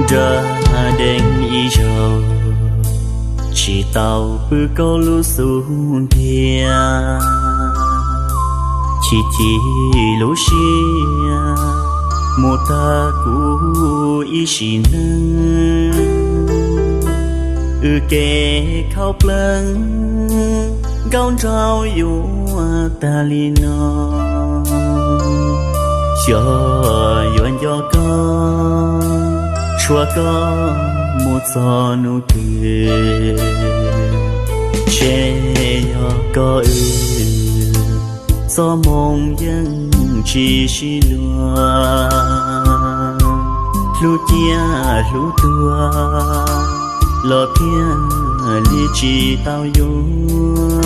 Nruab deev ib zaug, tsis tau pw koj lub xub ntiag. Chim chim lub siab mus tag kuv ib sim neej, wb kev khaub plees nkauj nraug yuav tag li no. Xyov yuav nco koj, tshuav koj mus txog hnub twg, ntshe yog koj wb, txoj moo yeej tsis sib luag. Hlub ciaj hlub tuag los thiaj li tsis tau yuav,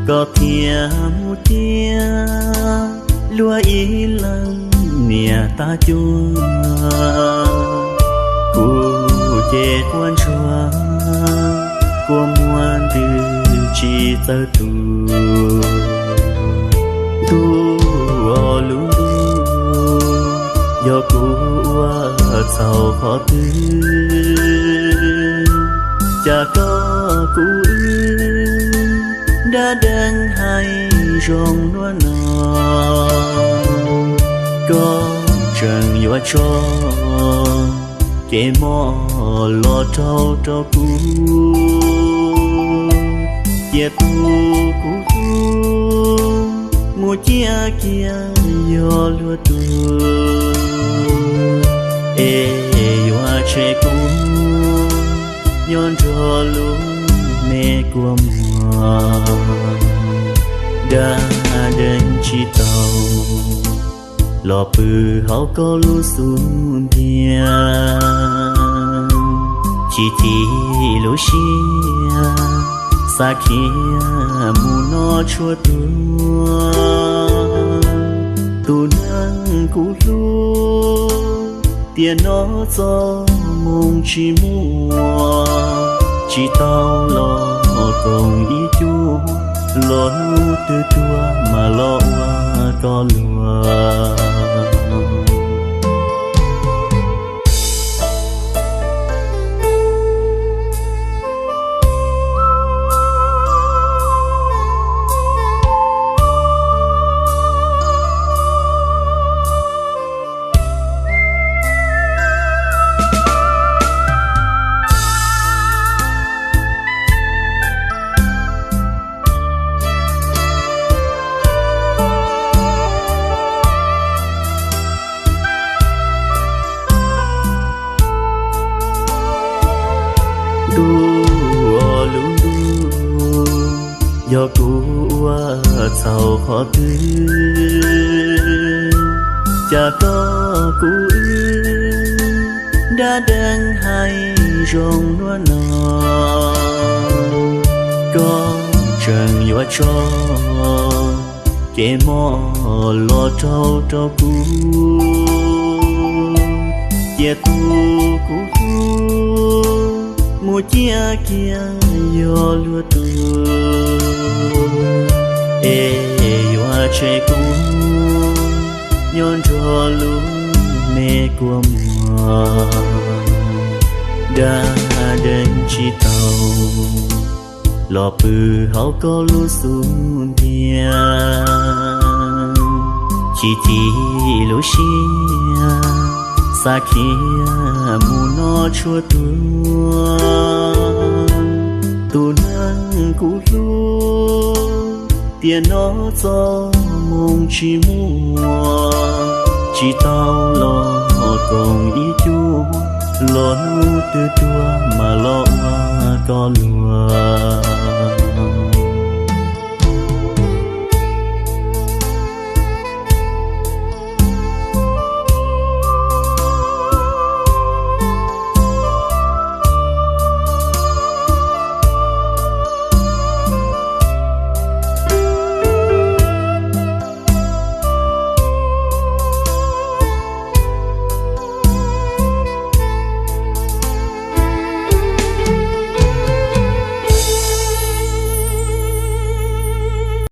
koj thiaj mus ciaj luag ib leeg niam tab cuab. Kuv ces quaj ntsuag, kua muag ntws tsis txawj tu. Ntuj aw lub ntuj, yog kuv ua txhaum qhov twg, cas koj kuv wb nruab deev haib zoo nuav no. Koj tseem yuav tso kev mob los rau rau kuv, cia tus kuv hlub mus ciaj kiag yog luag tug. Es yuav tseg kuv nyob nrog lub me kua muag, nruab deev tsis tau los pw hauv koj lub xub ntiag. Chim chim lub siab xav khiav mus noj tshuaj tuag, tus neeg kuv hlub, tiam no txoj moo tsis muaj, tsis tau los koom ib cuab, los hnub twg tuag mas los ua koj luag. Ntuj aw lub ntuj, yog kuv ua txhaum qhov twg, cas koj kuv wb nruab deev haib zoo nuav no. Koj tseem yuav tso kev mob los rau rau kuv, cia tus kuv hlub mus ciaj kiag yog luag tug. Es yuav tseg kuv nyob nrog lub me kua muag, nruab deev tsis tau los pw hauv koj lub xub ntiag. Chim chim lub siab xav khiav mus noj tshuaj tuag, tus neeg kuv hlub, tiam no txoj moo tsis muaj, tsis tau los koom ib cuab, los hnub twg tuag mas los ua koj luag.